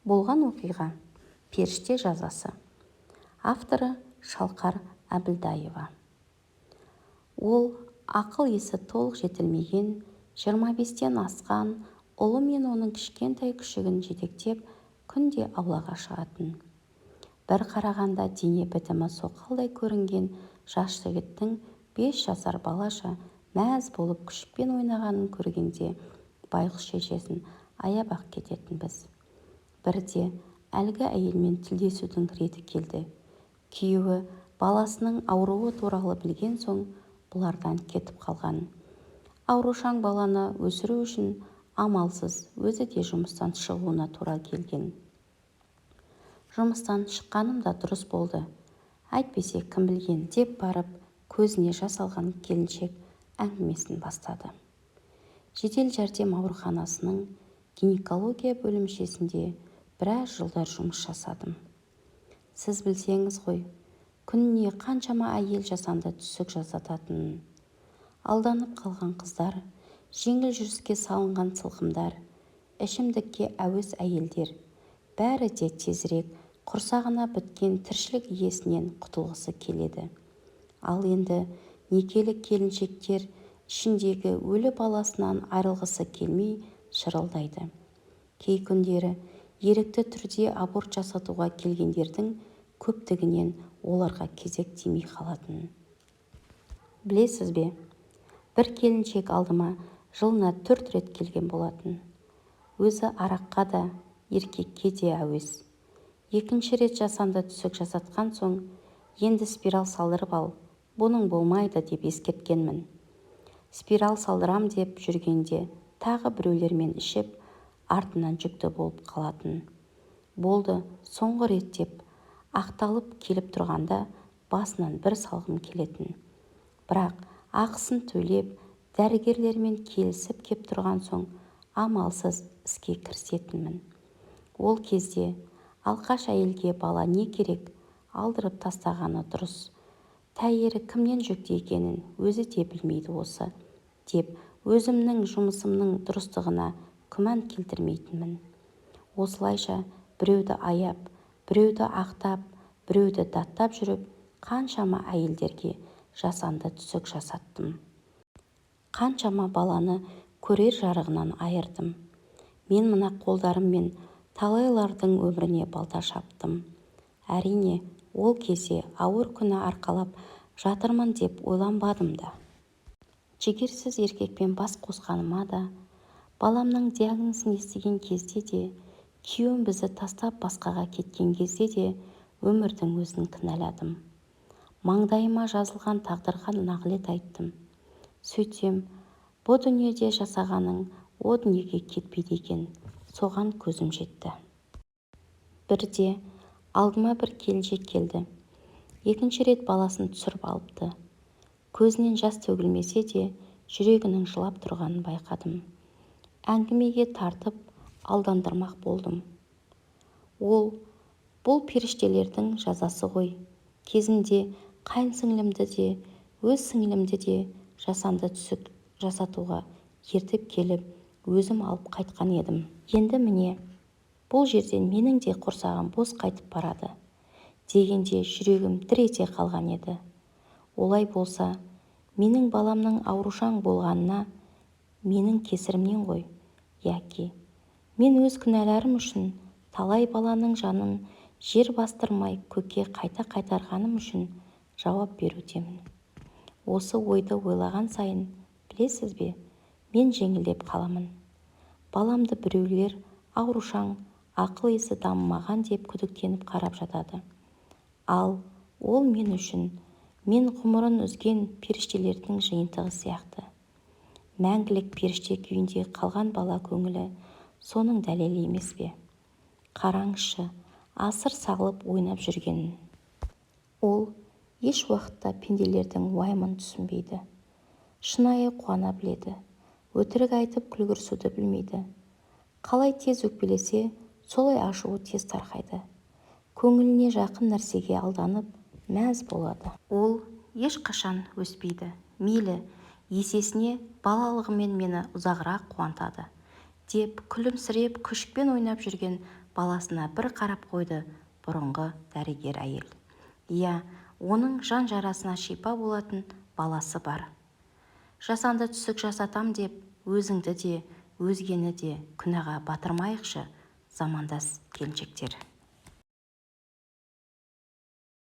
Болған оқиға. Періште жазасы. Авторы: Шалқар Әбілдаева. Ол ақыл-есі толық жетілмеген, 25-тен асқан ұлы мен оның кішкентай күшігін жетектеп күнде аулаға шығатын. Бір қарағанда дене бітімі соқалдай көрінген жас жігіттің 5 жасар балаша мәз болып күшікпен ойнағанын көргенде байғұс шешесін аяп-ақ кететінбіз. Бірде әлгі әйелмен тілдесудің реті келді. Күйеуі баласының ауруы туралы білген соң бұлардан кетіп қалған. Аурушаң баланы өсіру үшін амалсыз өзі де жұмыстан шығуына тура келген. «Жұмыстан шыққаным да дұрыс болды, әйтпесе кім білген», – деп барып көзіне жас алған келіншек әңгімесін бастады. «Жедел жәрдем ауруханасының гинекология бөлімшесінде біраз жылдар жұмыс жасадым. Сіз білсеңіз ғой, күніне қаншама әйел жасанды түсік жасататынын. Алданып қалған қыздар, жеңіл жүріске салынған сылқымдар, ішімдікке әуес әйелдер – бәрі де тезірек құрсағына біткен тіршілік иесінен құтылғысы келеді. Ал енді некелі келіншектер ішіндегі өлі баласынан айырылғысы келмей шырылдайды. Кей күндері ерікті түрде аборт жасатуға келгендердің көптігінен оларға кезек тимей қалатын. Білесіз бе, бір келіншек алдыма жылына төрт рет келген болатын. Өзі араққа да, еркекке де әуес. Екінші рет жасанды түсік жасатқан соң, енді спираль салдырып ал, бұның болмайды деп ескерткенмін. Спираль салдырам деп жүргенде тағы біреулермен ішіп, артынан жүкті болып қалатын. Болды, соңғы рет деп ақталып келіп тұрғанда басынан бір салғым келетін. Бірақ ақысын төлеп, дәрігерлермен келісіп кеп тұрған соң амалсыз іске кірісетінмін. Ол кезде алқаш әйелге бала не керек, алдырып тастағаны дұрыс. Тәйірі, кімнен жүкті екенін өзі де білмейді осы деп өзімнің жұмысымның дұрыстығына күмән келтірмейтінмін. Осылайша біреуді аяп, біреуді ақтап, біреуді даттап жүріп қаншама әйелдерге жасанды түсік жасаттым. Қаншама баланы көрер жарығынан айырдым. Мен мына қолдарыммен талайлардың өміріне балта шаптым. Әрине, ол кезде ауыр күнә арқалап жатырмын деп ойланбадым да. Жігерсіз еркекпен бас қосқаныма да, баламның диагнозын естіген кезде де, күйеуім бізді тастап басқаға кеткен кезде де өмірдің өзін кінәладым. Маңдайыма жазылған тағдырға нағлет айттым. Сөйтсем, бұ дүниеде жасағаның о дүниеге кетпейді екен, соған көзім жетті. Бірде алдыма бір келіншек келді. Екінші рет баласын түсіріп алыпты. Көзінен жас төгілмесе де, жүрегінің жылап тұрғанын байқадым. Әңгімеге тартып, алдандырмақ болдым. Ол: «Бұл періштелердің жазасы ғой. Кезінде қайынсіңлімді де, өз сіңлімді де жасанды түсік жасатуға ертіп келіп, өзім алып қайтқан едім. Енді міне, бұл жерден менің де құрсағым бос қайтып барады», – дегенде жүрегім дір ете қалған еді. Олай болса, менің баламның аурушаң болғанына менің кесірімнен ғой. Яки мен өз күнәларым үшін, талай баланың жанын жер бастырмай көкке қайта қайтарғаным үшін жауап берудемін. Осы ойды ойлаған сайын, білесіз бе, мен жеңілдеп қаламын. Баламды біреулер аурушаң, ақыл-есі дамымаған деп күдіктеніп қарап жатады. Ал ол мен үшін мен ғұмырын үзген періштелердің жиынтығы сияқты. Мәңгілік періште күйінде қалған бала көңілі соның дәлелі емес пе? Қараңызшы, асыр салып ойнап жүргенін. Ол еш уақытта пенделердің уайымын түсінбейді. Шынайы қуана біледі, өтірік айтып күлгірсуді білмейді. Қалай тез өкпелесе, солай ашуы тез тарқайды. Көңіліне жақын нәрсеге алданып, мәз болады. Ол ешқашан өспейді. Мейлі, есесіне балалығымен мені ұзағырақ қуантады», – деп күлімсіреп күшікпен ойнап жүрген баласына бір қарап қойды бұрынғы дәрігер әйел. Иә, оның жан жарасына шипа болатын баласы бар. Жасанды түсік жасатам деп өзіңді де, өзгені де күнәға батырмайықшы, замандас келіншектер.